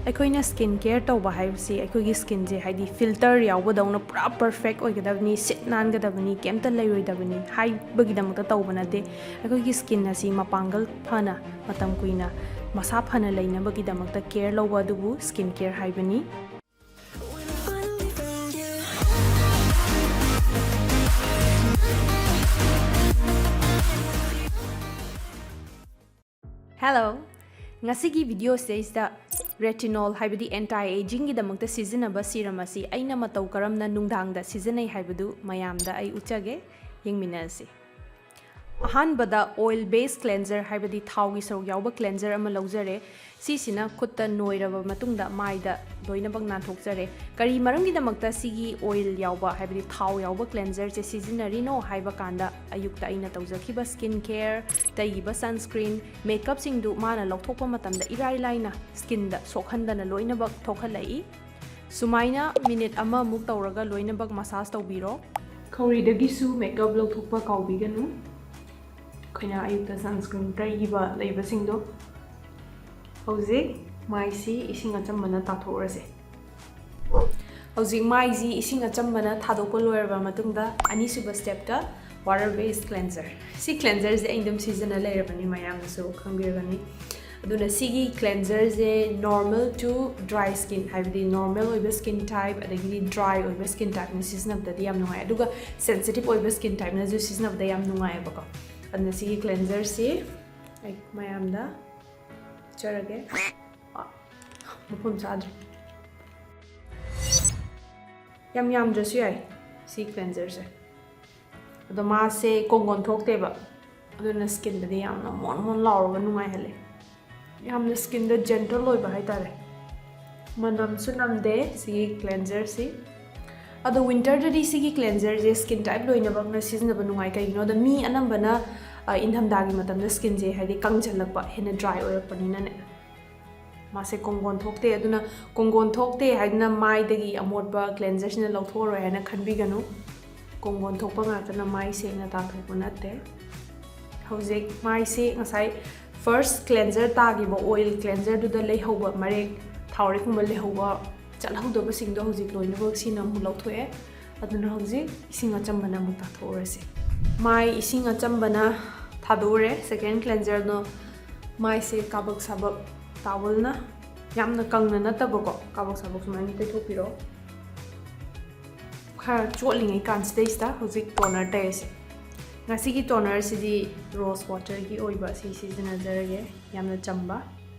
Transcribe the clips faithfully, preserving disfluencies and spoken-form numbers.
ꯑꯩꯈꯣꯏꯅ skin care ꯇꯧꯕ ꯍꯥꯏꯕꯁꯤ ꯑꯩꯈꯣꯏꯒꯤ ꯁ꯭ꯀꯤꯟꯁꯦ ꯍꯥꯏꯗꯤ ꯐꯤꯜꯇꯔ ꯌꯥꯎꯕꯗꯧꯅ ꯄꯨꯔꯥ ꯄꯔꯐꯦꯛ ꯑꯣꯏꯒꯗꯕꯅꯤ, ꯁꯤꯠ ꯅꯥꯟꯒꯗꯕꯅꯤ, ꯀꯩꯝꯇ ꯂꯩꯔꯣꯏꯗꯕꯅꯤ ꯍꯥꯏꯕꯒꯤꯗꯃꯛꯇ ꯇꯧꯕ ꯅꯠꯇꯦ꯫ ꯑꯩꯈꯣꯏꯒꯤ ꯁ꯭ꯀꯤꯟ ꯑꯁꯤ ꯃꯄꯥꯡꯒꯜ ꯐꯅ ꯃꯇꯝ ꯀꯨꯏꯅ ꯃꯁꯥ ꯐꯅ ꯂꯩꯅꯕꯒꯤꯗꯃꯛꯇ ꯀꯦꯌꯔ ꯂꯧꯕ ꯑꯗꯨꯕꯨ ꯁ꯭ꯀꯤꯟ ꯀꯦꯌꯔ ꯍꯥꯏꯕꯅꯤ꯫ Hello! ꯉꯁꯤꯒꯤ ꯚꯤꯗꯤꯑꯣꯁꯤꯗꯩꯁꯤꯗ ꯔꯦꯇꯤꯅꯣꯜ ꯍꯥꯏꯕꯗꯤ ꯑꯦꯟꯇꯥꯏ ꯑꯦꯖꯤꯡꯒꯤꯗꯃꯛꯇ ꯁꯤꯖꯤꯟꯅꯕ ꯁꯤꯔꯝ ꯑꯁꯤ ꯑꯩꯅ ꯃꯇꯧ ꯀꯔꯝꯅ ꯅꯨꯡꯗꯥꯡꯗ ꯁꯤꯖꯤꯟꯅꯩ ꯍꯥꯏꯕꯗꯨ ꯃꯌꯥꯝꯗ ꯑꯩ ꯎꯠꯆꯒꯦ, ꯌꯦꯡꯃꯤꯟꯅꯔꯁꯤ꯫ ꯑꯍꯥꯟꯕꯗ ꯑꯣꯏꯜ ꯕꯦꯁ ꯀ꯭ꯂꯦꯟꯖꯔ ꯍꯥꯏꯕꯗꯤ ꯊꯥꯎꯒꯤ ꯁꯔꯨꯛ ꯌꯥꯎꯕ ꯀ꯭ꯂꯦꯟꯖꯔ ꯑꯃ ꯂꯧꯖꯔꯦ꯫ ꯁꯤꯁꯤꯅ ꯈꯨꯠꯇ ꯅꯣꯏꯔꯕ ꯃꯇꯨꯡꯗ ꯃꯥꯏꯗ ꯂꯣꯏꯅꯃꯛ ꯅꯥꯟꯊꯣꯛꯆꯔꯦ꯫ ꯀꯔꯤ ꯃꯔꯝꯒꯤꯗꯃꯛꯇ ꯁꯤꯒꯤ ꯑꯣꯏꯜ ꯌꯥꯎꯕ ꯍꯥꯏꯕꯗꯤ ꯊꯥꯎ ꯌꯥꯎꯕ ꯀ꯭ꯂꯦꯟꯖꯔꯁꯦ ꯁꯤꯖꯤꯟꯅꯔꯤꯅꯣ ꯍꯥꯏꯕ ꯀꯥꯟꯗ ꯑꯌꯨꯛꯇ ꯑꯩꯅ ꯇꯧꯖꯈꯤꯕ ꯁ꯭ꯀꯤꯟ ꯀꯦꯌꯔ, ꯇꯩꯈꯤꯕ ꯁꯟꯁꯀ꯭ꯔꯤꯟ, ꯃꯦꯀꯞꯁꯤꯡꯗꯨ ꯃꯥꯅ ꯂꯧꯊꯣꯛꯄ ꯃꯇꯝꯗ ꯏꯔꯥꯏ ꯂꯥꯏꯅ ꯁ꯭ꯀꯤꯟꯗ ꯁꯣꯛꯍꯟꯗꯅ ꯂꯣꯏꯅꯃꯛ ꯊꯣꯛꯍꯜꯂꯛꯏ꯫ ꯁꯨꯃꯥꯏꯅ ꯃꯤꯅꯤꯠ ꯑꯃꯃꯨꯛ ꯇꯧꯔꯒ ꯂꯣꯏꯅꯃꯛ ꯃꯁꯥꯖ ꯇꯧꯕꯤꯔꯣ꯫ ꯈꯧꯔꯤꯗꯒꯤꯁꯨ ꯃꯦꯀꯞ ꯂꯧꯊꯣꯛꯄ ꯀꯥꯎꯕꯤꯒꯅꯨ꯫ ꯑꯩꯈꯣꯏꯅ ꯑꯌꯨꯛꯇ ꯁꯟꯁꯀ꯭ꯔꯤꯟ ꯇꯩꯈꯤꯕ ꯂꯩꯕꯁꯤꯡꯗꯣ꯫ ꯍꯧꯖꯤꯛ ꯃꯥꯏꯁꯤ ꯏꯁꯤꯡ ꯑꯆꯝꯕꯅ ꯇꯥꯊꯣꯛꯂꯁꯦ꯫ ꯍꯧꯖꯤꯛ ꯃꯥꯏꯁꯤ ꯏꯁꯤꯡ ꯑꯆꯝꯕꯅ ꯊꯥꯗꯣꯛꯄ ꯂꯣꯏꯔꯕ ꯃꯇꯨꯡꯗ ꯑꯅꯤꯁꯨꯕ ꯁ꯭ꯇꯦꯞꯇ ꯋꯥꯇꯔ ꯕꯦꯁ ꯀ꯭ꯂꯦꯟꯖꯔ꯫ ꯁꯤ ꯀ꯭ꯂꯦꯟꯖꯔꯁꯦ ꯑꯩ ꯑꯗꯨꯝ ꯁꯤꯖꯤꯟꯅ ꯂꯩꯔꯕꯅꯤ, ꯃꯌꯥꯝꯅꯁꯨ ꯈꯪꯕꯤꯔꯒꯅꯤ꯫ ꯑꯗꯨꯅ ꯁꯤꯒꯤ ꯀ꯭ꯂꯦꯟꯖꯔꯁꯦ ꯅꯣꯔꯃꯦꯜ ꯇꯨ ꯗ꯭ꯔꯥꯏ ꯁ꯭ꯀꯤꯟ, ꯍꯥꯏꯕꯗꯤ ꯅꯣꯔꯃꯦꯜ ꯑꯣꯏꯕ ꯁ꯭ꯀꯤꯟ ꯇꯥꯏꯞ ꯑꯗꯒꯤꯗꯤ ꯗ꯭ꯔꯥꯏ ꯑꯣꯏꯕ ꯁ꯭ꯀꯤꯟ ꯇꯥꯏꯞꯅ ꯁꯤꯖꯤꯟꯅꯕꯗꯗꯤ ꯌꯥꯝ ꯅꯨꯡꯉꯥꯏ, ꯑꯗꯨꯒ ꯁꯦꯟꯁꯤꯇꯤꯞ ꯑꯣꯏꯕ ꯁ꯭ꯀꯤꯟ ꯇꯥꯏꯞꯅꯁꯨ ꯁꯤꯖꯤꯟꯅꯕꯗ ꯌꯥꯝ ꯅꯨꯡꯉꯥꯏꯌꯦꯕꯀꯣ꯫ ꯑꯗꯨꯅ ꯁꯤꯒꯤ ꯀ꯭ꯂꯦꯟꯖꯔꯁꯤ ꯑꯩ ꯃꯌꯥꯝꯗ ꯎꯠꯆꯔꯒꯦ꯫ ꯃꯐꯝ ꯆꯥꯗ꯭ꯔꯦ꯫ ꯌꯥꯝ ꯌꯥꯝꯗ꯭ꯔꯁꯨ ꯌꯥꯏ ꯁꯤ ꯀ꯭ꯂꯦꯟꯖꯔꯁꯦ꯫ ꯑꯗꯣ ꯃꯥꯁꯦ ꯀꯣꯡꯒꯣꯟ ꯊꯣꯛꯇꯦꯕ, ꯑꯗꯨꯅ ꯁ꯭ꯀꯤꯟꯗꯗꯤ ꯌꯥꯝꯅ ꯃꯣꯟ ꯃꯣꯟ ꯂꯥꯎꯔꯒ ꯅꯨꯡꯉꯥꯏꯍꯜꯂꯦ꯫ ꯌꯥꯝꯅ ꯁ꯭ꯀꯤꯟꯗ ꯖꯦꯟꯇꯜ ꯑꯣꯏꯕ ꯍꯥꯏꯇꯥꯔꯦ꯫ ꯃꯅꯝꯁꯨ ꯅꯝꯗꯦ ꯁꯤꯒꯤ ꯀ꯭ꯂꯦꯟꯖꯔꯁꯤ꯫ ꯑꯗꯣ ꯋꯤꯟꯇꯔꯗꯗꯤ ꯁꯤꯒꯤ ꯀ꯭ꯂꯦꯟꯖꯔꯁꯦ ꯁ꯭ꯀꯤꯟ ꯇꯥꯏꯞ ꯂꯣꯏꯅꯃꯛꯅ ꯁꯤꯖꯤꯟꯅꯕ ꯅꯨꯡꯉꯥꯏ꯫ ꯀꯩꯒꯤꯅꯣꯗ ꯃꯤ ꯑꯅꯝꯕꯅ, ꯑ, ꯏꯪꯊꯝꯊꯥꯒꯤ ꯃꯇꯝꯗ ꯁ꯭ꯀꯤꯟꯁꯦ ꯍꯥꯏꯗꯤ ꯀꯪꯁꯤꯜꯂꯛꯄ, ꯍꯦꯟꯅ ꯗ꯭ꯔꯥꯏ ꯑꯣꯏꯔꯛꯄꯅꯤꯅꯅꯦ꯫ ꯃꯥꯁꯦ ꯀꯣꯡꯒꯣꯟ ꯊꯣꯛꯇꯦ, ꯑꯗꯨꯅ ꯀꯣꯡꯒꯣꯟ ꯊꯣꯛꯇꯦ ꯍꯥꯏꯗꯅ ꯃꯥꯏꯗꯒꯤ ꯑꯃꯣꯠꯄ ꯀ꯭ꯂꯦꯟꯖꯔꯁꯤꯅ ꯂꯧꯊꯣꯛꯑꯔꯣꯏ ꯍꯥꯏꯅ ꯈꯟꯕꯤꯒꯅꯨ꯫ ꯀꯣꯡꯒꯣꯟ ꯊꯣꯛꯄ ꯉꯥꯛꯇꯅ ꯃꯥꯏ ꯁꯦꯡꯅ ꯇꯥꯊꯣꯛꯄ ꯅꯠꯇꯦ꯫ ꯍꯧꯖꯤꯛ ꯃꯥꯏꯁꯦ ꯉꯁꯥꯏ ꯐꯥꯔꯁ ꯀ꯭ꯂꯦꯟꯖꯔ ꯇꯥꯈꯤꯕ ꯑꯣꯏꯜ ꯀ꯭ꯂꯦꯟꯖꯔꯗꯨꯗ ꯂꯩꯍꯧꯕ ꯃꯔꯦꯛ ꯊꯥꯎꯔꯦꯛꯀꯨꯝꯕ ꯂꯩꯍꯧꯕ, ꯆꯠꯍꯧꯗꯕꯁꯤꯡꯗꯣ ꯍꯧꯖꯤꯛ ꯂꯣꯏꯅꯃꯛ ꯁꯤꯅ ꯑꯃꯨꯛ ꯂꯧꯊꯣꯛꯑꯦ꯫ ꯑꯗꯨꯅ ꯍꯧꯖꯤꯛ ꯏꯁꯤꯡ ꯑꯆꯝꯕꯅ ꯑꯃꯨꯛ ꯇꯥꯊꯣꯛꯎꯔꯁꯦ꯫ ꯃꯥꯏ ꯏꯁꯤꯡ ꯑꯆꯝꯕꯅ ꯊꯥꯗꯣꯛꯎꯔꯦ꯫ ꯁꯦꯀꯦꯟ ꯀ꯭ꯂꯦꯟꯖꯔꯗꯣ ꯃꯥꯏꯁꯦ ꯀꯥꯕꯛ ꯁꯥꯕꯛ ꯇꯥꯋꯜꯅ, ꯌꯥꯝꯅ ꯀꯪꯅ ꯅꯠꯇꯕꯀꯣ, ꯀꯥꯕꯛ ꯁꯥꯕꯛ ꯁꯨꯃꯥꯏꯅ ꯇꯩꯊꯣꯛꯄꯤꯔꯣ꯫ ꯈꯔ ꯆꯣꯠꯂꯤꯉꯩ ꯀꯥꯟꯁꯤꯗꯩꯁꯤꯗ ꯍꯧꯖꯤꯛ ꯇꯣꯅꯔ ꯇꯩꯔꯁꯦ꯫ ꯉꯁꯤꯒꯤ ꯇꯣꯅꯔꯁꯤꯗꯤ ꯔꯣꯁ ꯋꯥꯇꯔꯒꯤ ꯑꯣꯏꯕ ꯁꯤ ꯁꯤꯖꯤꯟꯅꯖꯔꯒꯦ꯫ ꯌꯥꯝꯅ ꯆꯝꯕ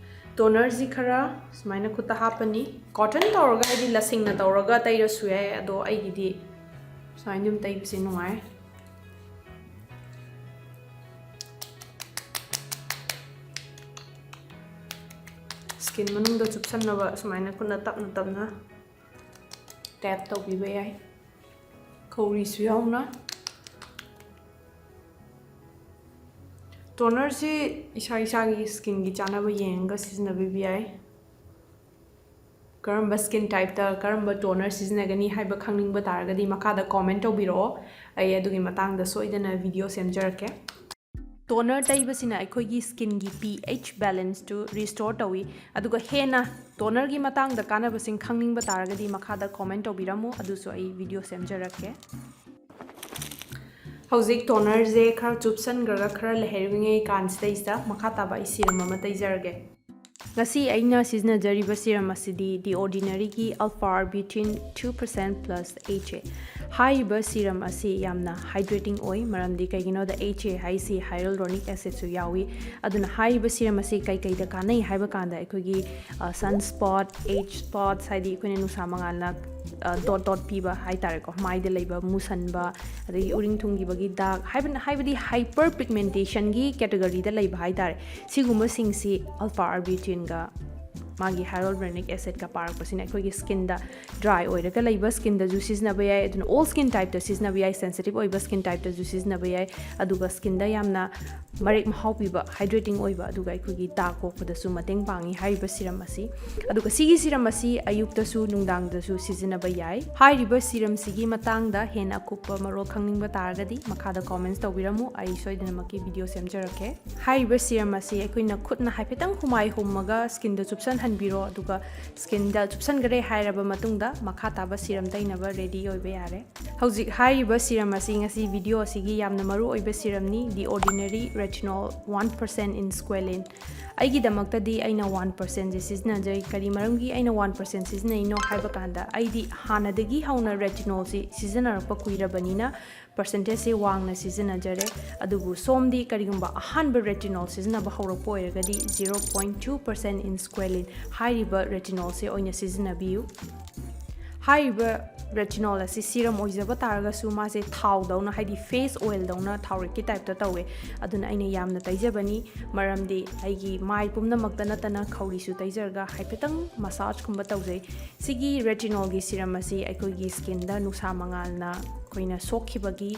ꯇꯣꯅꯔꯁꯤ ꯈꯔ ꯁꯨꯃꯥꯏꯅ ꯈꯨꯠꯇ ꯍꯥꯞꯄꯅꯤ꯫ ꯀꯣꯇꯟ ꯇꯧꯔꯒ, ꯍꯥꯏꯗꯤ ꯂꯁꯤꯡꯅ ꯇꯧꯔꯒ ꯇꯩꯔꯁꯨ ꯌꯥꯏ, ꯑꯗꯣ ꯑꯩꯒꯤꯗꯤ ꯁꯨꯃꯥꯏꯅ ꯑꯗꯨꯝ ꯇꯩꯕꯁꯦ ꯅꯨꯡꯉꯥꯏ꯫ ꯁ꯭ꯀꯤꯟ ꯃꯅꯨꯡꯗ ꯆꯨꯞꯁꯟꯅꯕ ꯁꯨꯃꯥꯏꯅ ꯈꯨꯠꯅ ꯇꯞꯅ ꯇꯞꯅ ꯇꯦꯞ ꯇꯧꯕꯤꯕ ꯌꯥꯏ, ꯈꯧꯔꯤꯁꯨ ꯌꯥꯎꯅ꯫ ꯇꯣꯅꯔꯁꯤ ꯏꯁꯥ ꯏꯁꯥꯒꯤ ꯁ꯭ꯀꯤꯟꯒꯤ ꯆꯥꯅꯕ ꯌꯦꯡꯉꯒ ꯁꯤꯖꯤꯟꯅꯕꯤꯕ ꯌꯥꯏ꯫ ꯀꯔꯝꯕ ꯁ꯭ꯀꯤꯟ ꯇꯥꯏꯞꯇ ꯀꯔꯝꯕ ꯇꯣꯅꯔ ꯁꯤꯖꯤꯟꯅꯒꯅꯤ ꯍꯥꯏꯕ ꯈꯪꯅꯤꯡꯕ ꯇꯥꯔꯒꯗꯤ ꯃꯈꯥꯗ ꯀꯣꯃꯦꯟ ꯇꯧꯕꯤꯔꯛꯑꯣ, ꯑꯩ ꯑꯗꯨꯒꯤ ꯃꯇꯥꯡꯗ ꯁꯣꯏꯗꯅ ꯚꯤꯗꯤꯑꯣ ꯁꯦꯝꯖꯔꯛꯀꯦ꯫ ꯇꯣꯅꯔ ꯇꯩꯕꯁꯤꯅ ꯑꯩꯈꯣꯏꯒꯤ ꯁ꯭ꯀꯤꯟꯒꯤ ꯄꯤ ꯑꯩꯆ ꯕꯦꯂꯦꯟꯁꯇꯨ ꯔꯤꯁꯇꯣꯔ ꯇꯧꯏ꯫ ꯑꯗꯨꯒ ꯍꯦꯟꯅ ꯇꯣꯅꯔꯒꯤ ꯃꯇꯥꯡꯗ ꯀꯥꯟꯅꯕꯁꯤꯡ ꯈꯪꯅꯤꯡꯕ ꯇꯥꯔꯒꯗꯤ ꯃꯈꯥꯗ ꯀꯣꯃꯦꯟ ꯇꯧꯕꯤꯔꯝꯃꯨ, ꯑꯗꯨꯁꯨ ꯑꯩ ꯚꯤꯗꯤꯑꯣ ꯁꯦꯝꯖꯔꯛꯀꯦ꯫ ꯍꯧꯖꯤꯛ ꯇꯣꯅꯔꯁꯦ ꯈꯔ ꯆꯨꯞꯁꯟꯈ꯭ꯔꯒ ꯈꯔ ꯂꯩꯍꯧꯔꯤꯉꯩ ꯀꯥꯟꯁꯤꯗꯩꯁꯤꯗ ꯃꯈꯥ ꯇꯥꯕ ꯑꯩ ꯁꯤꯔꯝ ꯑꯃ ꯇꯩꯖꯔꯒꯦ꯫ ꯉꯁꯤ ꯑꯩꯅ ꯁꯤꯖꯤꯟꯅꯖꯔꯤꯕ ꯁꯤꯔꯝ ꯑꯁꯤꯗꯤ The Ordinaryꯒꯤ Alpha Arbutin two percent plus H A꯫ ꯍꯥꯏꯔꯤꯕ ꯁꯤꯔꯝ ꯑꯁꯤ ꯌꯥꯝꯅ ꯍꯥꯏꯗ꯭ꯔꯦꯇꯤꯡ ꯑꯣꯏ, ꯃꯔꯝꯗꯤ ꯀꯩꯒꯤꯅꯣꯗ H A ꯍꯥꯏꯁꯤ ꯍꯥꯏꯔꯣꯂꯣꯔꯤꯛ ꯑꯦꯁꯤꯠꯁꯨ ꯌꯥꯎꯏ꯫ ꯑꯗꯨꯅ ꯍꯥꯏꯔꯤꯕ ꯁꯤꯔꯝ ꯑꯁꯤ ꯀꯩꯀꯩꯗ ꯀꯥꯟꯅꯩ ꯍꯥꯏꯕ ꯀꯥꯟꯗ ꯑꯩꯈꯣꯏꯒꯤ, ꯑ, sun spot, age spots, ꯍꯥꯏꯗꯤ ꯑꯩꯈꯣꯏꯅ ꯅꯨꯡꯁꯥ ꯃꯉꯥꯜꯅ, ꯑ, ꯗꯣꯠ ꯗꯣꯠ ꯄꯤꯕ ꯍꯥꯏ ꯇꯥꯔꯦꯀꯣ, ꯃꯥꯏꯗ ꯂꯩꯕ ꯃꯨꯁꯟꯕ, ꯑꯗꯒꯤ ꯎꯔꯤꯡ ꯊꯨꯡꯈꯤꯕꯒꯤ ꯗꯥꯛ, ꯍꯥꯏꯕ-, ꯍꯥꯏꯕꯗꯤ ꯍꯥꯏꯄꯔ ꯄꯤꯒꯃꯦꯟꯇꯦꯁꯟꯒꯤ ꯀꯦꯇꯒꯣꯔꯤꯗ ꯂꯩꯕ ꯍꯥꯏ ꯇꯥꯔꯦ꯫ ꯁꯤꯒꯨꯝꯕꯁꯤꯡꯁꯤ ꯑꯜꯐꯥ ꯑꯥꯔꯕ꯭ꯌꯨꯇꯤꯟꯒ ꯃꯥꯒꯤ ꯍꯥꯏꯔꯣꯂꯣꯔꯤꯛ ꯑꯦꯁꯤꯠꯀ ꯄꯥꯔꯛꯄꯁꯤꯅ ꯑꯩꯈꯣꯏꯒꯤ ꯁ꯭ꯀꯤꯟꯗ ꯗ꯭ꯔꯥꯏ ꯑꯣꯏꯔꯒ ꯂꯩꯕ ꯁ꯭ꯀꯤꯟꯗꯁꯨ ꯁꯤꯖꯤꯟꯅꯕ ꯌꯥꯏ, ꯑꯗꯨꯅ ꯑꯣꯜ ꯁ꯭ꯀꯤꯟ ꯇꯥꯏꯞꯇ ꯁꯤꯖꯤꯟꯅꯕ ꯌꯥꯏ, ꯁꯦꯟꯁꯤꯇꯤꯞ ꯑꯣꯏꯕ ꯁ꯭ꯀꯤꯟ ꯇꯥꯏꯞꯇꯁꯨ ꯁꯤꯖꯤꯟꯅꯕ ꯌꯥꯏ, ꯑꯗꯨꯒ ꯁ꯭ꯀꯤꯟꯗ ꯌꯥꯝꯅ ꯃꯔꯦꯛ ꯃꯍꯥꯎ ꯄꯤꯕ, ꯍꯥꯏꯗ꯭ꯔꯦꯇꯤꯡ ꯑꯣꯏꯕ, ꯑꯗꯨꯒ ꯑꯩꯈꯣꯏꯒꯤ ꯗꯥꯛ ꯀꯣꯛꯄꯗꯁꯨ ꯃꯇꯦꯡ ꯄꯥꯡꯉꯤ ꯍꯥꯏꯔꯤꯕ ꯁꯤꯔꯝ ꯑꯁꯤ꯫ ꯑꯗꯨꯒ ꯁꯤꯒꯤ ꯁꯤꯔꯝ ꯑꯁꯤ ꯑꯌꯨꯛꯇꯁꯨ ꯅꯨꯡꯗꯥꯡꯗꯁꯨ ꯁꯤꯖꯤꯟꯅꯕ ꯌꯥꯏ꯫ ꯍꯥꯏꯔꯤꯕ ꯁꯤꯔꯝꯁꯤꯒꯤ ꯃꯇꯥꯡꯗ ꯍꯦꯟꯅ ꯑꯀꯨꯞꯄ ꯃꯔꯣꯜ ꯈꯪꯅꯤꯡꯕ ꯇꯥꯔꯒꯗꯤ ꯃꯈꯥꯗ ꯀꯣꯃꯦꯟꯠꯁ ꯇꯧꯕꯤꯔꯝꯃꯨ, ꯑꯩ ꯁꯣꯏꯗꯅꯃꯛꯀꯤ ꯚꯤꯗꯤꯑꯣ ꯁꯦꯝꯖꯔꯛꯀꯦ꯫ ꯍꯥꯏꯔꯤꯕ ꯁꯤꯔꯝ ꯑꯁꯤ ꯑꯩꯈꯣꯏꯅ ꯈꯨꯠꯅ ꯍꯥꯏꯐꯦꯠꯇꯪ ꯍꯨꯃꯥꯏ ꯍꯨꯝꯃꯒ ꯁ꯭ꯀꯤꯟꯗ ꯆꯨꯞꯁꯟ ꯊꯝꯕꯤꯔꯣ, ꯑꯗꯨꯒ ꯁ꯭ꯀꯤꯟꯗ ꯆꯨꯞꯁꯟꯈ꯭ꯔꯦ ꯍꯥꯏꯔꯕ ꯃꯇꯨꯡꯗ ꯃꯈꯥ ꯇꯥꯕ ꯁꯤꯔꯝ ꯇꯩꯅꯕ ꯔꯦꯗꯤ ꯑꯣꯏꯕ ꯌꯥꯔꯦ꯫ ꯍꯧꯖꯤꯛ ꯍꯥꯏꯔꯤꯕ ꯁꯤꯔꯝ ꯑꯁꯤ ꯉꯁꯤ ꯚꯤꯗꯤꯑꯣ ꯑꯁꯤꯒꯤ ꯌꯥꯝꯅ ꯃꯔꯨ ꯑꯣꯏꯕ ꯁꯤꯔꯝꯅꯤ, The Ordinary Retinol one percent in Squalane꯫ ꯑꯩꯒꯤꯗꯃꯛꯇꯗꯤ ꯑꯩꯅ ꯋꯥꯟ ꯄꯔꯁꯦꯟꯁꯦ ꯁꯤꯖꯤꯟꯅꯖꯩ꯫ ꯀꯔꯤ ꯃꯔꯝꯒꯤ ꯑꯩꯅ ꯋꯥꯟ ꯄꯔꯁꯦꯟ ꯁꯤꯖꯤꯟꯅꯩꯅꯣ ꯍꯥꯏꯕ ꯀꯥꯟꯗ, ꯑꯩꯗꯤ ꯍꯥꯟꯅꯗꯒꯤ ꯍꯧꯅ ꯔꯦꯇꯤꯅꯣꯜꯁꯤ ꯁꯤꯖꯤꯟꯅꯔꯛꯄ ꯀꯨꯏꯔꯕꯅꯤꯅ ꯄꯔꯁꯦꯟꯇꯦꯖꯁꯦ ꯋꯥꯡꯅ ꯁꯤꯖꯤꯟꯅꯖꯔꯦ꯫ ꯑꯗꯨꯕꯨ ꯁꯣꯝꯗꯤ ꯀꯔꯤꯒꯨꯝꯕ ꯑꯍꯥꯟꯕ ꯔꯦꯇꯤꯅꯣꯜ ꯁꯤꯖꯤꯟꯅꯕ ꯍꯧꯔꯛꯄ ꯑꯣꯏꯔꯒꯗꯤ, zero point two percent in Squalane ꯍꯥꯏꯔꯤꯕ ꯔꯦꯇꯤꯅꯣꯜꯁꯦ ꯑꯣꯏꯅ ꯁꯤꯖꯤꯟꯅꯕꯤꯌꯨ꯫ ꯍꯥꯏꯔꯤꯕ ꯔꯦꯇꯤꯅꯣꯜ ꯑꯁꯤ ꯁꯤꯔꯝ ꯑꯣꯏꯖꯕ ꯇꯥꯔꯒꯁꯨ, ꯃꯥꯁꯦ ꯊꯥꯎꯗꯧꯅ, ꯍꯥꯏꯗꯤ ꯐꯦꯁ ꯑꯣꯏꯜꯗꯧꯅ ꯊꯥꯎꯔꯦꯛꯀꯤ ꯇꯥꯏꯞꯇ ꯇꯧꯋꯦ꯫ ꯑꯗꯨꯅ ꯑꯩꯅ ꯌꯥꯝꯅ ꯇꯩꯖꯕꯅꯤ, ꯃꯔꯝꯗꯤ ꯑꯩꯒꯤ ꯃꯥꯏ ꯄꯨꯝꯅꯃꯛꯇ ꯅꯠꯇꯅ ꯈꯧꯔꯤꯁꯨ ꯇꯩꯖꯔꯒ ꯍꯥꯏꯐꯦꯠꯇꯪ ꯃꯁꯥꯖꯀꯨꯝꯕ ꯇꯧꯖꯩ꯫ ꯁꯤꯒꯤ ꯔꯦꯇꯤꯅꯣꯜꯒꯤ ꯁꯤꯔꯝ ꯑꯁꯤ ꯑꯩꯈꯣꯏꯒꯤ ꯁ꯭ꯀꯤꯟꯗ ꯅꯨꯡꯁꯥ ꯃꯉꯥꯜꯅ ꯑꯩꯈꯣꯏꯅ ꯁꯣꯛꯈꯤꯕꯒꯤ,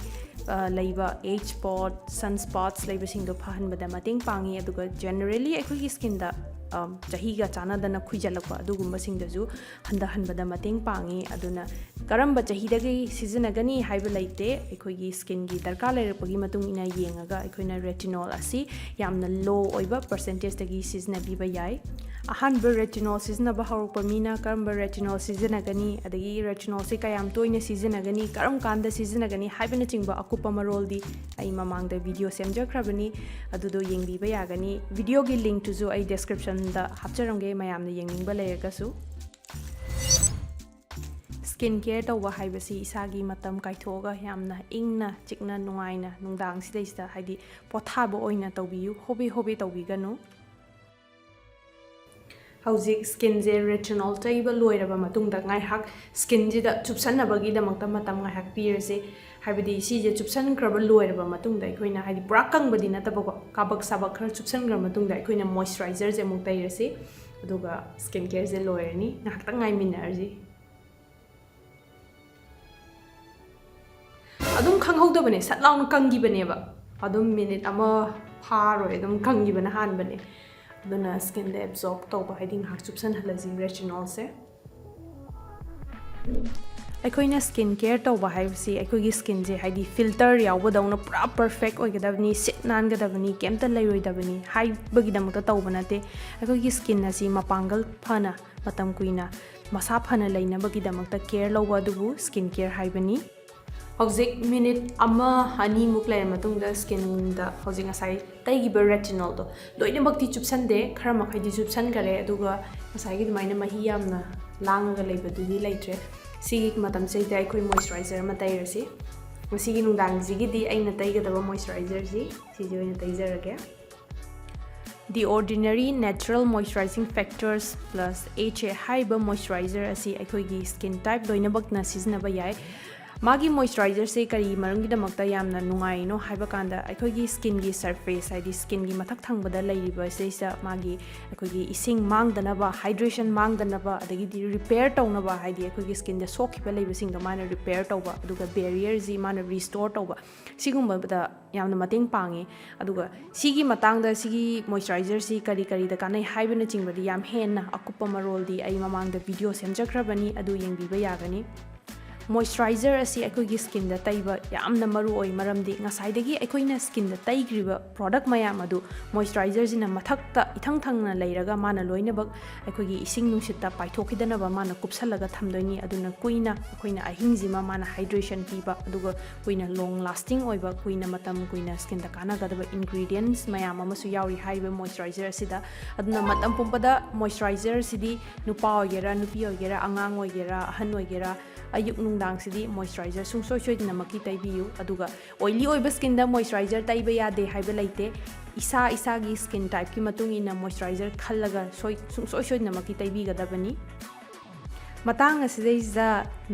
ꯑ, ꯂꯩꯕ ꯑꯦꯖ ꯁ꯭ꯄꯣꯠ, ꯁꯟ ꯁ꯭ꯄꯣꯠꯁ ꯂꯩꯕꯁꯤꯡꯗꯣ ꯐꯍꯟꯕꯗ ꯃꯇꯦꯡ ꯄꯥꯡꯉꯤ꯫ ꯑꯗꯨꯒ ꯖꯦꯅꯔꯦꯂꯤ ꯑꯩꯈꯣꯏꯒꯤ ꯁ꯭ꯀꯤꯟꯗ, ꯑ, ꯆꯍꯤꯒ ꯆꯥꯟꯅꯗꯅ ꯈꯨꯏꯖꯜꯂꯛꯄ ꯑꯗꯨꯒꯨꯝꯕꯁꯤꯡꯗꯁꯨ ꯍꯟꯊꯍꯟꯕꯗ ꯃꯇꯦꯡ ꯄꯥꯡꯉꯤ꯫ ꯑꯗꯨꯅ ꯀꯔꯝꯕ ꯆꯍꯤꯗꯒꯤ ꯁꯤꯖꯤꯟꯅꯒꯅꯤ ꯍꯥꯏꯕ ꯂꯩꯇꯦ, ꯑꯩꯈꯣꯏꯒꯤ ꯁ꯭ꯀꯤꯟꯒꯤ ꯗꯔꯀꯥꯔ ꯂꯩꯔꯛꯄꯒꯤ ꯃꯇꯨꯡ ꯏꯟꯅ ꯌꯦꯡꯉꯒ ꯑꯩꯈꯣꯏꯅ ꯔꯦꯇꯤꯅꯣꯜ ꯑꯁꯤ ꯌꯥꯝꯅ ꯂꯣ ꯑꯣꯏꯕ ꯄꯔꯁꯦꯟꯇꯦꯖꯇꯒꯤ ꯁꯤꯖꯤꯟꯅꯕꯤꯕ ꯌꯥꯏ꯫ ꯑꯍꯥꯟꯕ ꯔꯦꯇꯤꯅꯣꯜ ꯁꯤꯖꯤꯟꯅꯕ ꯍꯧꯔꯛꯄ ꯃꯤꯅ ꯀꯔꯝꯕ ꯔꯦꯇꯤꯅꯣꯜ ꯁꯤꯖꯤꯟꯅꯒꯅꯤ, ꯑꯗꯒꯤ ꯔꯦꯇꯤꯅꯣꯜꯁꯦ ꯀꯌꯥꯝ ꯇꯣꯏꯅ ꯁꯤꯖꯤꯟꯅꯒꯅꯤ, ꯀꯔꯝ ꯀꯥꯟꯗ ꯁꯤꯖꯤꯟꯅꯒꯅꯤ ꯍꯥꯏꯕꯅꯆꯤꯡꯕ ꯑꯀꯨꯞꯄ ꯃꯔꯣꯜꯗꯤ ꯑꯩ ꯃꯃꯥꯡꯗ ꯚꯤꯗꯤꯑꯣ ꯁꯦꯝꯖꯈ꯭ꯔꯕꯅꯤ, ꯑꯗꯨꯗꯣ ꯌꯦꯡꯕꯤꯕ ꯌꯥꯒꯅꯤ꯫ ꯚꯤꯗꯤꯑꯣꯒꯤ ꯂꯤꯡꯛꯇꯨꯁꯨ ꯑꯩ ꯗꯤꯁꯀ꯭ꯔꯤꯞꯁꯟꯗ ꯍꯥꯞꯆꯔꯝꯒꯦ, ꯃꯌꯥꯝꯅ ꯌꯦꯡꯅꯤꯡꯕ ꯂꯩꯔꯒꯁꯨ꯫ ꯁ꯭ꯀꯤꯟ ꯀꯦꯌꯔ ꯇꯧꯕ ꯍꯥꯏꯕꯁꯤ ꯏꯁꯥꯒꯤ ꯃꯇꯝ ꯀꯥꯏꯊꯣꯛꯑꯒ ꯌꯥꯝꯅ ꯏꯪꯅ ꯆꯤꯛꯅ ꯅꯨꯡꯉꯥꯏꯅ ꯅꯨꯡꯗꯥꯡꯁꯤꯗꯩꯁꯤꯗ, ꯍꯥꯏꯗꯤ, ꯄꯣꯊꯥꯕ ꯑꯣꯏꯅ ꯇꯧꯕꯤꯌꯨ, ꯍꯣꯕꯦ ꯍꯣꯕꯦ ꯇꯧꯕꯤꯒꯅꯨ꯫ ꯍꯧꯖꯤꯛ ꯁ꯭ꯀꯤꯟꯁꯦ ꯔꯦꯇꯤꯅꯣꯜ ꯇꯩꯕ ꯂꯣꯏꯔꯕ ꯃꯇꯨꯡꯗ ꯉꯥꯏꯍꯥꯛ ꯁ꯭ꯀꯤꯟꯁꯤꯗ ꯆꯨꯞꯁꯟꯅꯕꯒꯤꯗꯃꯛꯇ ꯃꯇꯝ ꯉꯥꯏꯍꯥꯛ ꯄꯤꯔꯁꯦ꯫ ꯍꯥꯏꯕꯗꯤ ꯁꯤꯁꯦ ꯆꯨꯞꯁꯟꯈ꯭ꯔꯕ ꯂꯣꯏꯔꯕ ꯃꯇꯨꯡꯗ ꯑꯩꯈꯣꯏꯅ, ꯍꯥꯏꯗꯤ, ꯄꯨꯔꯥ ꯀꯪꯕꯗꯤ ꯅꯠꯇꯕꯀꯣ, ꯀꯥꯕꯛ ꯁꯥꯕꯛ ꯈꯔ ꯆꯨꯞꯁꯟꯈ꯭ꯔ ꯃꯇꯨꯡꯗ ꯑꯩꯈꯣꯏꯅ ꯃꯣꯏꯆꯔꯥꯏꯖꯔꯁꯦ ꯑꯃꯨꯛ ꯇꯩꯔꯁꯤ꯫ ꯑꯗꯨꯒ ꯁ꯭ꯀꯤꯟ ꯀꯦꯌꯔꯁꯦ ꯂꯣꯏꯔꯅꯤ꯫ ꯉꯥꯏꯍꯥꯛꯇꯪ ꯉꯥꯏꯃꯤꯟꯅꯔꯁꯤ꯫ ꯑꯗꯨꯝ ꯈꯪꯍꯧꯗꯕꯅꯦ, ꯁꯠ ꯂꯥꯎꯅ ꯀꯪꯈꯤꯕꯅꯦꯕ꯫ ꯑꯗꯨꯝ ꯃꯤꯅꯤꯠ ꯑꯃ ꯐꯥꯔꯣꯏ, ꯑꯗꯨꯝ ꯀꯪꯈꯤꯕꯅ ꯍꯥꯟꯕꯅꯦ꯫ ꯑꯗꯨꯅ ꯁ꯭ꯀꯤꯟꯗ ꯑꯦꯕꯖꯣꯔꯕ ꯇꯧꯕ, ꯍꯥꯏꯗꯤ ꯉꯥꯏꯍꯥꯛ ꯆꯨꯞꯁꯟꯍꯜꯂꯁꯤ ꯔꯦꯇꯤꯅꯣꯜꯁꯦ꯫ ꯑꯩꯈꯣꯏꯅ ꯁ꯭ꯀꯤꯟ ꯀꯦꯌꯔ ꯇꯧꯕ ꯍꯥꯏꯕꯁꯤ ꯑꯩꯈꯣꯏꯒꯤ ꯁ꯭ꯀꯤꯟꯁꯦ ꯍꯥꯏꯗꯤ ꯐꯤꯜꯇꯔ ꯌꯥꯎꯕꯗꯧꯅ ꯄꯨꯔꯥ ꯄꯔꯐꯦꯛ ꯑꯣꯏꯒꯗꯕꯅꯤ, ꯁꯤꯠ ꯅꯥꯟꯒꯗꯕꯅꯤ, ꯀꯩꯝꯇ ꯂꯩꯔꯣꯏꯗꯕꯅꯤ ꯍꯥꯏꯕꯒꯤꯗꯃꯛꯇ ꯇꯧꯕ ꯅꯠꯇꯦ꯫ ꯑꯩꯈꯣꯏꯒꯤ ꯁ꯭ꯀꯤꯟ ꯑꯁꯤ ꯃꯄꯥꯡꯒꯜ ꯐꯅ ꯃꯇꯝ ꯀꯨꯏꯅ ꯃꯁꯥ ꯐꯅ ꯂꯩꯅꯕꯒꯤꯗꯃꯛꯇ ꯀꯦꯌꯔ ꯂꯧꯕ ꯑꯗꯨꯕꯨ ꯁ꯭ꯀꯤꯟ ꯀꯦꯌꯔ ꯍꯥꯏꯕꯅꯤ꯫ ꯍꯧꯖꯤꯛ ꯃꯤꯅꯤꯠ ꯑꯃ ꯑꯅꯤꯃꯨꯛ ꯂꯩꯔ ꯃꯇꯨꯡꯗ ꯁ꯭ꯀꯤꯟꯗ ꯍꯧꯖꯤꯛ ꯉꯁꯥꯏ ꯇꯩꯈꯤꯕ ꯔꯦꯇꯤꯅꯣꯜꯗꯣ ꯂꯣꯏꯅꯃꯛꯇꯤ ꯆꯨꯞꯁꯟꯗꯦ, ꯈꯔ ꯃꯈꯩꯗꯤ ꯆꯨꯞꯁꯟꯈꯔꯦ, ꯑꯗꯨꯒ ꯉꯁꯥꯏꯒꯤ ꯑꯗꯨꯃꯥꯏꯅ ꯃꯍꯤ ꯌꯥꯝꯅ ꯂꯥꯡꯉꯒ ꯂꯩꯕꯗꯨꯗꯤ ꯂꯩꯇ꯭ꯔꯦ꯫ ꯁꯤꯒꯤ ꯃꯇꯝꯁꯤꯗ ꯑꯩꯈꯣꯏ ꯃꯣꯏꯆꯔꯥꯏꯖꯔ ꯑꯃ ꯇꯩꯔꯁꯤ꯫ ꯉꯁꯤꯒꯤ ꯅꯨꯡꯗꯥꯡꯁꯤꯒꯤꯗꯤ ꯑꯩꯅ ꯇꯩꯒꯗꯕ ꯃꯣꯏꯆꯔꯥꯏꯖꯔꯁꯤ ꯁꯤꯁꯦ ꯑꯣꯏꯅ ꯇꯩꯖꯔꯒꯦ꯫ The Ordinary Natural Moisturizing Factors Plus H A ꯍꯥꯏꯔꯤꯕ ꯃꯣꯏꯆꯔꯥꯏꯖꯔ ꯑꯁꯤ ꯑꯩꯈꯣꯏꯒꯤ ꯁ꯭ꯀꯤꯟ ꯇꯥꯏꯞ ꯂꯣꯏꯅꯃꯛꯅ ꯁꯤꯖꯤꯟꯅꯕ ꯌꯥꯏ꯫ ꯃꯥꯒꯤ ꯃꯣꯏꯆꯔꯥꯏꯖꯔꯁꯦ ꯀꯔꯤ ꯃꯔꯝꯒꯤꯗꯃꯛꯇ ꯌꯥꯝꯅ ꯅꯨꯡꯉꯥꯏꯔꯤꯅꯣ ꯍꯥꯏꯕ ꯀꯥꯟꯗ, ꯑꯩꯈꯣꯏꯒꯤ ꯁ꯭ꯀꯤꯟꯒꯤ ꯁꯔꯐꯦꯁ, ꯍꯥꯏꯗꯤ ꯁ꯭ꯀꯤꯟꯒꯤ ꯃꯊꯛ ꯊꯪꯕꯗ ꯂꯩꯔꯤꯕ ꯁꯤꯗꯩꯁꯤꯗ ꯃꯥꯒꯤ ꯑꯩꯈꯣꯏꯒꯤ ꯏꯁꯤꯡ ꯃꯥꯡꯗꯅꯕ, ꯍꯥꯏꯗ꯭ꯔꯦꯁꯟ ꯃꯥꯡꯗꯅꯕ, ꯑꯗꯒꯤꯗꯤ ꯔꯤꯄꯦꯌꯔ ꯇꯧꯅꯕ, ꯍꯥꯏꯗꯤ ꯑꯩꯈꯣꯏꯒꯤ ꯁ꯭ꯀꯤꯟꯗ ꯁꯣꯛꯈꯤꯕ ꯂꯩꯕꯁꯤꯡꯗꯣ ꯃꯥꯅ ꯔꯤꯄꯦꯌꯔ ꯇꯧꯕ, ꯑꯗꯨꯒ ꯕꯦꯔꯤꯌꯔꯁꯤ ꯃꯥꯅ ꯔꯤꯁꯇꯣꯔ ꯇꯧꯕ, ꯁꯤꯒꯨꯝꯕꯗ ꯌꯥꯝꯅ ꯃꯇꯦꯡ ꯄꯥꯡꯉꯤ꯫ ꯑꯗꯨꯒ ꯁꯤꯒꯤ ꯃꯇꯥꯡꯗ, ꯁꯤꯒꯤ ꯃꯣꯏꯆꯔꯥꯏꯖꯔꯁꯤ ꯀꯔꯤ ꯀꯔꯤꯗ ꯀꯥꯟꯅꯩ ꯍꯥꯏꯕꯅꯆꯤꯡꯕꯗꯤ ꯌꯥꯝ ꯍꯦꯟꯅ ꯑꯀꯨꯞꯄ ꯃꯔꯣꯜꯗꯤ ꯑꯩ ꯃꯃꯥꯡꯗ ꯚꯤꯗꯤꯑꯣ ꯁꯦꯝꯖꯈ꯭ꯔꯕꯅꯤ, ꯑꯗꯨ ꯌꯦꯡꯕꯤꯕ ꯌꯥꯒꯅꯤ꯫ ꯃꯣꯏꯆꯔꯥꯏꯖꯔ ꯑꯁꯤ ꯑꯩꯈꯣꯏꯒꯤ ꯁ꯭ꯀꯤꯟꯗ ꯇꯩꯕ ꯌꯥꯝꯅ ꯃꯔꯨ ꯑꯣꯏ, ꯃꯔꯝꯗꯤ ꯉꯁꯥꯏꯗꯒꯤ ꯑꯩꯈꯣꯏꯅ ꯁ꯭ꯀꯤꯟꯗ ꯇꯩꯈ꯭ꯔꯤꯕ ꯄ꯭ꯔꯣꯗꯛ ꯃꯌꯥꯝ ꯑꯗꯨ ꯃꯣꯏꯆꯔꯥꯏꯖꯔꯁꯤꯅ ꯃꯊꯛꯇ ꯏꯊꯪ ꯊꯪꯅ ꯂꯩꯔꯒ ꯃꯥꯅ ꯂꯣꯏꯅꯃꯛ ꯑꯩꯈꯣꯏꯒꯤ ꯏꯁꯤꯡ ꯅꯨꯡꯁꯤꯠꯇ ꯄꯥꯏꯊꯣꯛꯈꯤꯗꯅꯕ ꯃꯥꯅ ꯀꯨꯞꯁꯜꯂꯒ ꯊꯝꯗꯣꯏꯅꯤ꯫ ꯑꯗꯨꯅ ꯀꯨꯏꯅ ꯑꯩꯈꯣꯏꯅ ꯑꯍꯤꯡꯁꯤꯃ ꯃꯥꯅ ꯍꯥꯏꯗ꯭ꯔꯦꯁꯟ ꯄꯤꯕ, ꯑꯗꯨꯒ ꯀꯨꯏꯅ ꯂꯣꯡ ꯂꯥꯁꯇꯤꯡ ꯑꯣꯏꯕ, ꯀꯨꯏꯅ ꯃꯇꯝ ꯀꯨꯏꯅ ꯁ꯭ꯀꯤꯟꯗ ꯀꯥꯟꯅꯒꯗꯕ ꯏꯟꯒ꯭ꯔꯤꯗꯤꯌꯦꯟꯠꯁ ꯃꯌꯥꯝ ꯑꯃꯁꯨ ꯌꯥꯎꯔꯤ ꯍꯥꯏꯔꯤꯕ ꯃꯣꯏꯆꯔꯥꯏꯖꯔ ꯑꯁꯤꯗ꯫ ꯑꯗꯨꯅ ꯃꯇꯝ ꯄꯨꯝꯕꯗ ꯃꯣꯏꯆꯔꯥꯏꯖꯔꯁꯤꯗꯤ ꯅꯨꯄꯥ ꯑꯣꯏꯒꯦꯔꯥ, ꯅꯨꯄꯤ ꯑꯣꯏꯒꯦꯔꯥ, ꯑꯉꯥꯡ ꯑꯣꯏꯒꯦꯔꯥ, ꯑꯍꯟ ꯑꯣꯏꯒꯦꯔꯥ, ꯑꯌꯨꯛ ꯅꯨꯡꯗꯥꯡꯁꯤꯗꯤ ꯃꯣꯏꯆꯔꯥꯏꯖꯔ ꯁꯨꯡꯁꯣꯏ ꯁꯣꯏꯗꯅꯃꯛꯀꯤ ꯇꯩꯕꯤꯌꯨ꯫ ꯑꯗꯨꯒ ꯑꯣꯏꯂꯤ ꯑꯣꯏꯕ ꯁ꯭ꯀꯤꯟꯗ ꯃꯣꯏꯆꯔꯥꯏꯖꯔ ꯇꯩꯕ ꯌꯥꯗꯦ ꯍꯥꯏꯕ ꯂꯩꯇꯦ꯫ ꯏꯁꯥ ꯏꯁꯥꯒꯤ ꯁ꯭ꯀꯤꯟ ꯇꯥꯏꯞꯀꯤ ꯃꯇꯨꯡ ꯏꯟꯅ ꯃꯣꯏꯆꯔꯥꯏꯖꯔ ꯈꯜꯂꯒ ꯁꯣꯏ-, ꯁꯨꯡꯁꯣꯏ ꯁꯣꯏꯗꯅꯃꯛꯀꯤ ꯇꯩꯕꯤꯒꯗꯕꯅꯤ꯫ ꯃꯇꯥꯡ ꯑꯁꯤꯗꯩꯁꯤꯗ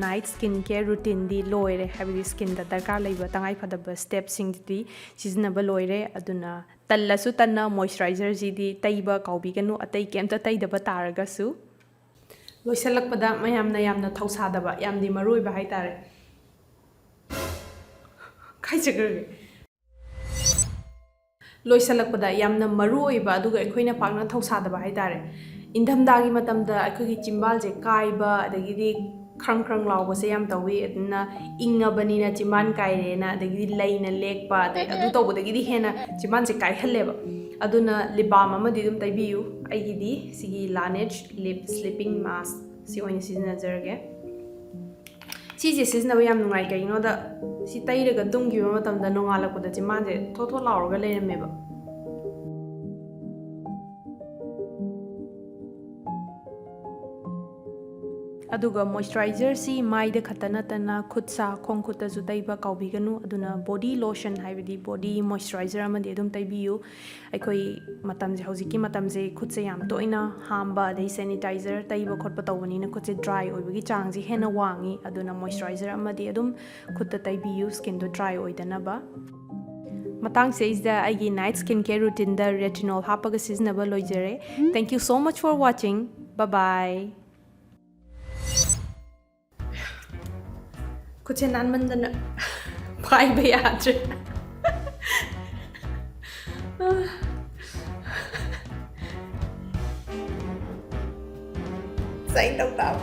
ꯅꯥꯏꯠ ꯁ꯭ꯀꯤꯟ ꯀꯦꯌꯔ ꯔꯨꯇꯤꯟꯗꯤ ꯂꯣꯏꯔꯦ, ꯍꯥꯏꯕꯗꯤ ꯁ꯭ꯀꯤꯟꯗ ꯗꯔꯀꯥꯔ ꯂꯩꯕ ꯇꯉꯥꯏ ꯐꯗꯕ ꯁ꯭ꯇꯦꯞꯁꯤꯡꯗꯨꯗꯤ ꯁꯤꯖꯤꯟꯅꯕ ꯂꯣꯏꯔꯦ꯫ ꯑꯗꯨꯅ ꯇꯜꯂꯁꯨ ꯇꯟꯅ ꯃꯣꯏꯆꯔꯥꯏꯖꯔꯁꯤꯗꯤ ꯇꯩꯕ ꯀꯥꯎꯕꯤꯒꯅꯨ, ꯑꯇꯩ ꯀꯩꯝꯇ ꯇꯩꯗꯕ ꯇꯥꯔꯒꯁꯨ꯫ ꯂꯣꯏꯁꯤꯜꯂꯛꯄꯗ ꯃꯌꯥꯝꯅ ꯌꯥꯝꯅ ꯊꯧꯁꯥꯗꯕ, ꯌꯥꯝꯗꯤ ꯃꯔꯨ ꯑꯣꯏꯕ ꯍꯥꯏꯇꯥꯔꯦ꯫ ꯀꯥꯏ ꯆꯠꯈ꯭ꯔꯒꯦ? ꯂꯣꯏꯁꯤꯜꯂꯛꯄꯗ ꯌꯥꯝꯅ ꯃꯔꯨ ꯑꯣꯏꯕ, ꯑꯗꯨꯒ ꯑꯩꯈꯣꯏꯅ ꯄꯥꯛꯅ ꯊꯧꯁꯥꯗꯕ ꯍꯥꯏꯇꯥꯔꯦ, ꯏꯪꯊꯝꯊꯥꯒꯤ ꯃꯇꯝꯗ ꯑꯩꯈꯣꯏꯒꯤ ꯆꯤꯝꯕꯥꯜꯁꯦ ꯀꯥꯏꯕ, ꯑꯗꯒꯤꯗꯤ ꯈ꯭ꯔꯪ ꯈ꯭ꯔꯪ ꯂꯥꯎꯕꯁꯦ ꯌꯥꯝ ꯇꯧꯋꯤ꯫ ꯑꯗꯨꯅ ꯏꯪꯉꯕꯅꯤꯅ ꯆꯤꯝꯕꯥꯟ ꯀꯥꯏꯔꯦꯅ, ꯑꯗꯒꯤꯗꯤ ꯂꯩꯅ ꯂꯦꯛꯄ, ꯑꯗꯩ ꯑꯗꯨ ꯇꯧꯕꯗꯒꯤꯗꯤ ꯍꯦꯟꯅ ꯆꯤꯝꯕꯥꯟꯁꯦ ꯀꯥꯏꯍꯜꯂꯦꯕ꯫ ꯑꯗꯨꯅ lip balm ꯑꯃꯗꯤ ꯑꯗꯨꯝ ꯇꯩꯕꯤꯌꯨ꯫ ꯑꯩꯒꯤꯗꯤ ꯁꯤꯒꯤ Laneige lip sleeping mask ꯁꯤ ꯑꯣꯏꯅ ꯁꯤꯖꯤꯟꯅꯖꯔꯒꯦ꯫ ꯁꯤꯁꯦ ꯁꯤꯖꯤꯟꯅꯕ ꯌꯥꯝ ꯅꯨꯡꯉꯥꯏ꯫ ꯀꯩꯒꯤꯅꯣꯗ, ꯁꯤ ꯇꯩꯔꯒ ꯇꯨꯝꯈꯤꯕ ꯃꯇꯝꯗ ꯅꯣꯡꯉꯥꯜꯂꯛꯄꯗ ꯆꯤꯝꯕꯥꯟꯁꯦ ꯊꯣꯠ ꯊꯣꯠ ꯂꯥꯎꯔꯒ ꯂꯩꯔꯝꯃꯦꯕ꯫ ꯑꯗꯨꯒ moisturizer ꯁꯤ ꯃꯥꯏꯗ ꯈꯛꯇ ꯅꯠꯇꯅ ꯈꯨꯠ ꯁꯥ ꯈꯣꯡ ꯈꯨꯠꯇꯁꯨ ꯇꯩꯕ ꯀꯥꯎꯕꯤꯒꯅꯨ꯫ ꯑꯗꯨꯅ body lotion ꯍꯥꯏꯕꯗꯤ body moisturizer ꯑꯃꯗꯤ ꯑꯗꯨꯝ ꯇꯩꯕꯤꯌꯨ꯫ ꯑꯩꯈꯣꯏ ꯃꯇꯝꯁꯦ, ꯍꯧꯖꯤꯛꯀꯤ ꯃꯇꯝꯁꯦ ꯈꯨꯠꯁꯦ ꯌꯥꯝ ꯇꯣꯏꯅ ꯍꯥꯝꯕ, ꯑꯗꯩ sanitizer ꯇꯩꯕ ꯈꯣꯠꯄ ꯇꯧꯕꯅꯤꯅ ꯈꯨꯠꯁꯦ dry ꯑꯣꯏꯕꯒꯤ ꯆꯥꯡꯁꯦ ꯍꯦꯟꯅ ꯋꯥꯡꯉꯤ꯫ ꯑꯗꯨꯅ moisturizer ꯑꯃꯗꯤ ꯑꯗꯨꯝ ꯈꯨꯠꯇ ꯇꯩꯕꯤꯌꯨ, skin ꯗꯣ dry ꯑꯣꯏꯗꯅꯕ꯫ ꯃꯇꯥꯡꯁꯤꯗꯩꯁꯤꯗ ꯑꯩꯒꯤ night skin care routine ꯗ retinol ꯍꯥꯞꯄꯒ ꯁꯤꯖꯤꯟꯅꯕ ꯂꯣꯏꯖꯔꯦ꯫ Thank you so much for watching. Bye bye. ꯈꯨꯠꯁꯦ ꯅꯥꯟꯃꯟꯗꯅ ꯄꯥꯏꯕ ꯌꯥꯗ꯭ꯔꯦ꯫ ꯁꯥꯏꯟ ꯇꯧ ꯇꯥꯕ꯫